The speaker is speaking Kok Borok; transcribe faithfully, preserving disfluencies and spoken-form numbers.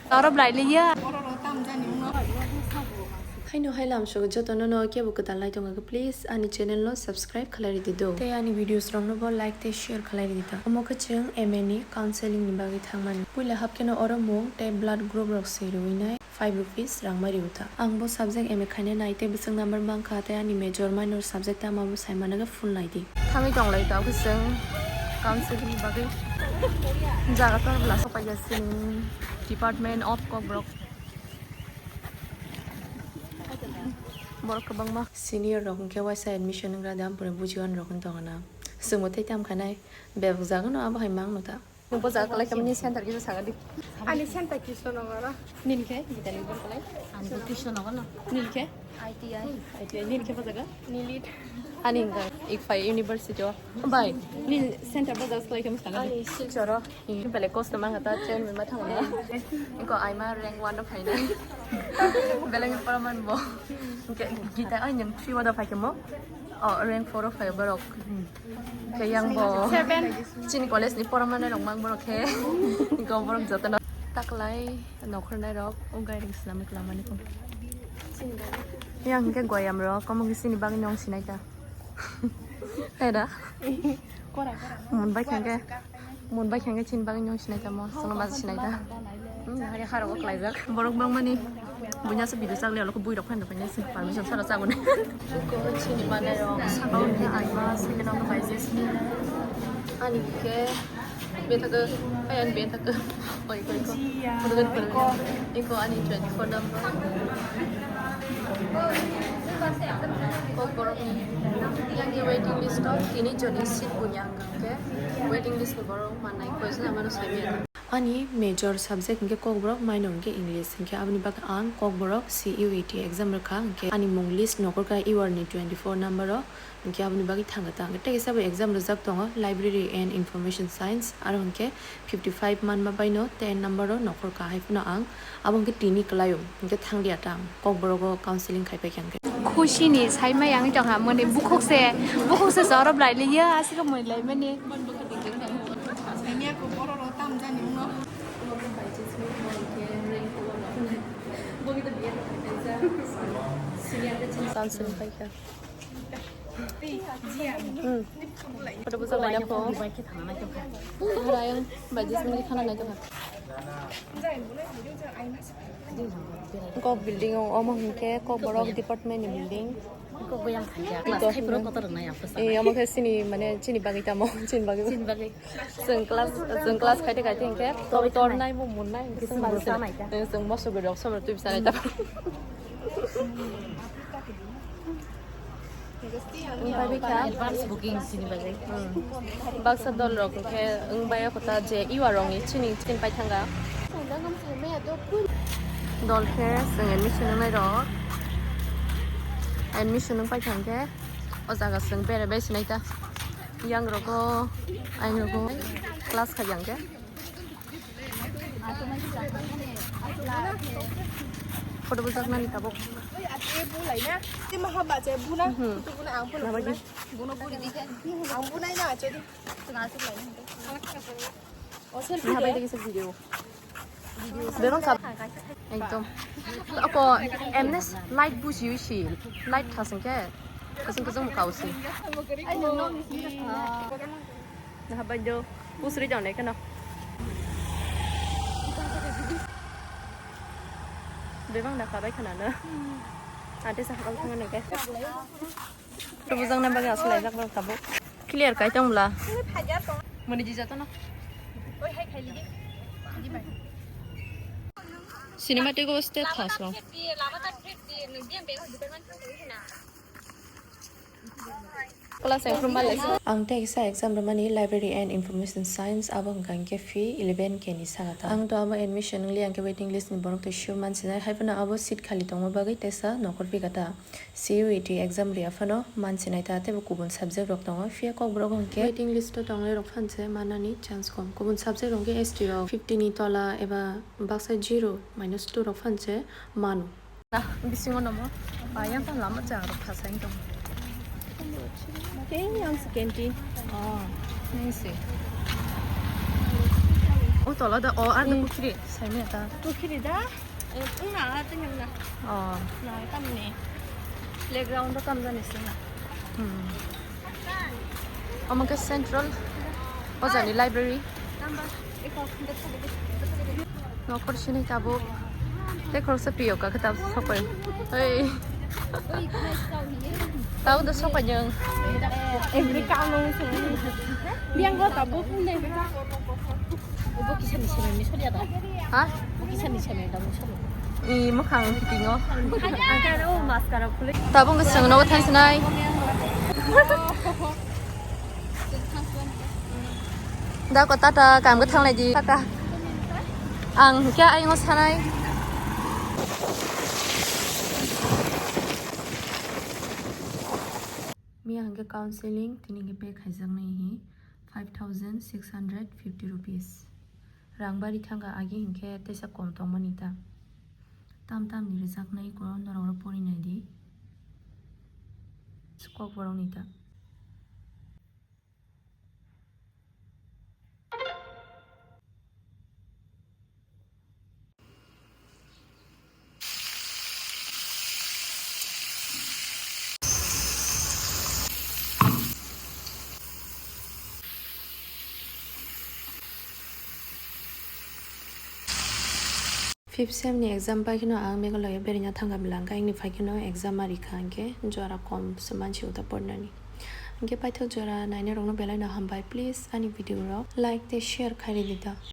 Aro blai liya. Haino hai lamsok jotono no kebo kwtal lai tongo, please ani channel no subscribe khlai ridi do. Tei ani videos rok no bo like tei share khlai ridi do. Omo khe chwng M A ni counseling ni bagwi thangmani. Puila hapkhe no oro mung tei blood group rok swi rwui nai. Five rupees rang mai rw ta. Ang bo subject M A khaina nai tei bwswk number mankha tei ani major minor subject tamo bo sai mano khe full nai di. Thangwi tong lai ta khe chwng counseling ni bagwi jaga tor bwla sok paija sini Department of Kokborok. Borok kwbangma senior rok hwnkhe waisa admission wngra de ampore bujiwan rok wng tongna. Chwngbo tei tam khanai bebak jaga no abo hai mang no ta. Nung bo jaga kalai kami ni center kisa saga di. Ani center kisa nong aro. Nin khe Gitali bor kalai. Ani bo kisa nong ano. Nin khe? I T I. I T I. Nin khe bo jaga? Nilit. Ani hwnkha Ikphai University o. Bai, nin center bo jaga kalai kami saga di. Ani Silchar o. Ni bele course no mangkha ta chen ma thang na. Ko aima rank one o phainai. Beleng pora man bo. Hwnkhe Gita ai nang three o da phai khe mo. Oh, rank four o phai borok. Khe yang bo seven. Chini college ni pora manai rok mang borok khe. Go borok joto no. Taklai nokhornai rok o gairing swnamwi kwlangmani kho. Yang hwnkhe goyam rok, omo khe chini bagwi nong sinai ta. Hai da? Mun bai khe hwnkhe. Mun bai khe chini bagwi nw sinai tamo, chwngno basa sinai ta. Hmm, hari harok o klaijak. Borok bangmani bunya se video chakli alok bui rok phan rok phan se permission sara chaguni. Ko chini manai rok sakao ni aima second round bai je. Ani ke bethak, ayan bethak. Oi, oi, ko. Iko ani twenty-four number. Kokborok ni yang ni waiting list o tini joni seat bunya. Hwnkhe waiting list ni borok mannai koi jora mano saimanya. Ani major subject hwnkhe Kokborok, minor hwnkhe English. Hwnkhe aboni bagwi ang Kokborok C U E T exam rwkha, hwnkhe ani mung list nokhorkha U R ni twenty-four number o, hwnkhe aboni bagwi thangkha ta. Hwnkhe tei kaisa bo exam rwjak tongo, Library and Information Science, aro hwnkhe fifty-five manma baino ten number o nokhorkha, hai phano ang abo hwnkhe tini kwlaio, hwnkhe thanglia ta ang Kokborok o counseling khai paikha hwnkhe. Khusi ni sai mai ang tongha mani bukhuk se, bukhuk se chorop lai liya, aswk mui lai mani. Counseling paikha. Hmm. Photo bwsa laina pho. Rayang, bai Jasmine khana nai tongha. Kok building o, omo hwnkhe Kokborok department ni building. Kok bo yang thangya, class khai borok kotor rwnai ang phosa. Eh, omo khe chini, mane, chini bagwi tamo, chini bagwi. Chini bagwi. Chwng class, chwng class khaite khaite hwnkhe tor, tor nai bo mun nai hwnkhe chwng bwsa nai ta. Chwng moso gwi rok somor twi bwsa nai ta. Wngbai bikha. Advance booking sini bagwi. Hmm. Baksa dol rok hwnkhe wngbai kho ta je iwa rong ni chini chini pai thanga. Dol khe chwng admission wngnai rok. Admission wngpai thangkhe o jaga chwng bere bai sinai ta. Yang rogo, ayang rogo class khai yang khe. Photo bujak nani tabuk. Oi, ate bu lai na. Te maha ba je bu na. Mhm. Kutu bu na ang bu na. Nabagi. Bu na. Bu na bu di. Ang bu nai na acho di. Tuna acho lai na. O selfie. Nabai de kisa video. Bebang kap. Ekdom. Ako, emnes light buji usi. Light thasing ke. Kasing kasing mukha usi. Nahabai do. Usri jone kano. Bebang da kabai khana na. Ate sa hakal thang ne ke. Rubujak na bagwi aswk laijak bang tabuk. Clear kai tong bla. Mani jija tono. Cinematic o state thas rong. Class ekrum bale. Ang tei kisa exam rwmani Library and Information Science, abo hwnkha hwnkhe fee eleven K ni saka ta. Ang to abo admission wngli, ang khe waiting list ni borok to sure mansinai, hai phano abo seat khali tongma bagwi tesa nokhor phi kha ta. C U E T exam riya phano mansinai ta, teibo kubun subject rok tongo, phiya kokborok hwnkhe waiting list o tongnai rok phanse manani chance kom. Kubun subject rok hwnkhe S T rok fifty ni tola eba baksa zero minus two rok phanse mano. Bisingo nomo, ah, yang tang lama chang rok thasai tong. Tei yang si canteen. Oh, nang si. O tola da, o, ar da pukhiri, saimya ta. Pukhiri da? Eh, wngna, ah, tini wngna. Oh. Na, tamni. Playground o tamjani singna. Hmm. Omo khe central, o jani library. Tamba, eko, Nokhor sini tabuk. Tei khoroksa priyo ka khe tabuk sokpai. Hei. Tabuk da sokpai jeng. Every kaunung sini. Biang lo tabuk. Ubo kisa ni sini ni soria da. Ha? Ubo kisa ni sini da ni soria. I mukhang kitingo. Agar o maskara khule. Tabuk swng nogo thangsinai. Dako tata, kam khe thanglai di. Tata. Ang hwnkhe ayongo sanai. Miya hwnkhe counseling, tini hwnkhe pay khaijaknai hi five thousand six hundred fifty rupees. Rang bari thangkha agi hwnkhe teisa kom tongmani ta. Tam tam ni rijaknai ko norok oro pori nai di. Kokborok ni ta. Fifth sem ni exam pai kheno ang Meghalaya beraina thangkha bwla, hwnkhe ayangni phai kheno exam ma rikha, hwnkhe jora kom se mansi uta pornani. Hwnkhe paithak jora nainai rokno belai no hambai, please ani video rok like tei share khai ridi da.